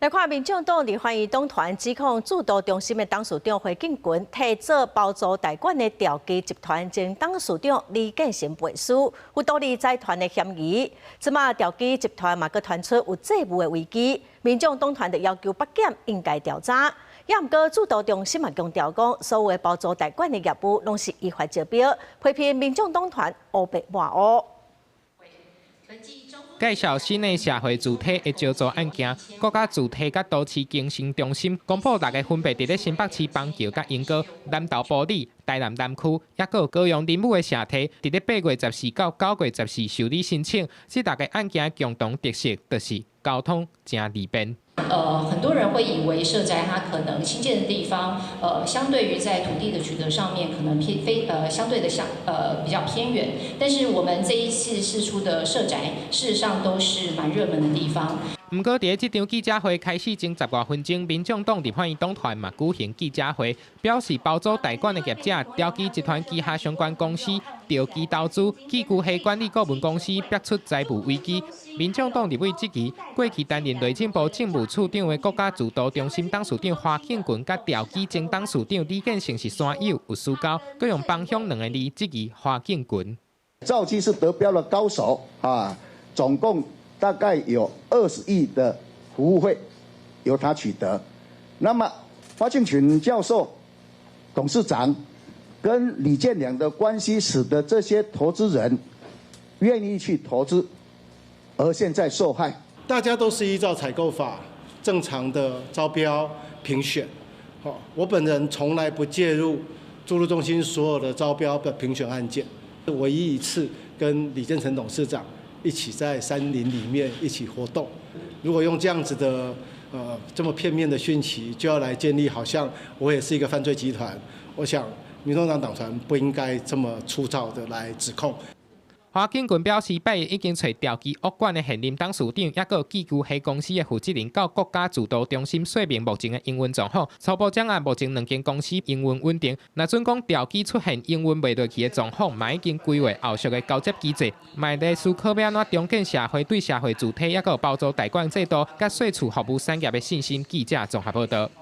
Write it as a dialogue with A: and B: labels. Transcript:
A: 來看民眾黨立法院黨團指控住都中心的董事長花敬群提做包租代管的兆基集團前董事長李建成背書，有圖利財團的嫌疑。這馬兆基集團嘛閣傳出有債務的危機，民眾黨團就要求北檢應該調查。也毋過住都中心嘛強調講，所有的包租代管的業務攏是依法招標，批評民眾黨團烏白抹烏。
B: 介紹新的社會住宅的招租案件，國家住宅佮都市更新中心公布六个分別佇咧新北市板橋佮鶯歌、南投埔里、台南南區，抑閣有高雄林武的社宅，佇咧8月14到9月14受理申請。這六个案件共同特色，就是交通誠利便。
C: 很多人會以為社宅它可能興建的地方，相對於在土地的取得上面，可能偏非相對的相比較偏遠。但是我們這一次釋出的社宅，事實上都是蠻熱門的地方。
B: 毋過，佇咧這場記者會開始前十外分鐘，民眾黨立法院黨團嘛舉行記者會，表示包租代管的業者兆基集團旗下相關公司兆基投資暨巨廈管理顧問公司逼出財務危機。民眾黨立委質疑，過去擔任內政部政務處長的國家住都中心董事長花敬群佮兆基前董事長李建成是山友有私交，閣用幫鄉兩个字質疑花敬群。
D: 兆基是得標的高手啊，總共大概有20億的服務費由他取得。那麼花敬群教授、董事長跟李建良的關係，使得這些投資人願意去投資，而現在受害。
E: 大家都是依照採購法正常的招標評選。好，我本人從來不介入住都中心所有的招標的評選案件。唯一一次跟李建成董事長一起在山林裡面一起活動。如果用這樣子的這麼片面的訊息，就要來建立好像我也是一個犯罪集團，我想民眾黨黨團不應該這麼粗糙的來指控。
B: 花敬群表示，拜一已經揣兆基屋管的現任董事長，抑閣有寄居蟹公司的負責人，到國家住都中心說明目前的營運狀況，初步掌握目前兩間公司營運穩定。若準講兆基出現營運袂落去的狀況，嘛已經規劃後續的交接機制，嘛會思考欲按怎重建社會對社會住宅，抑閣有包租代管制度，佮稅厝服務產業的信心。記者綜合報道。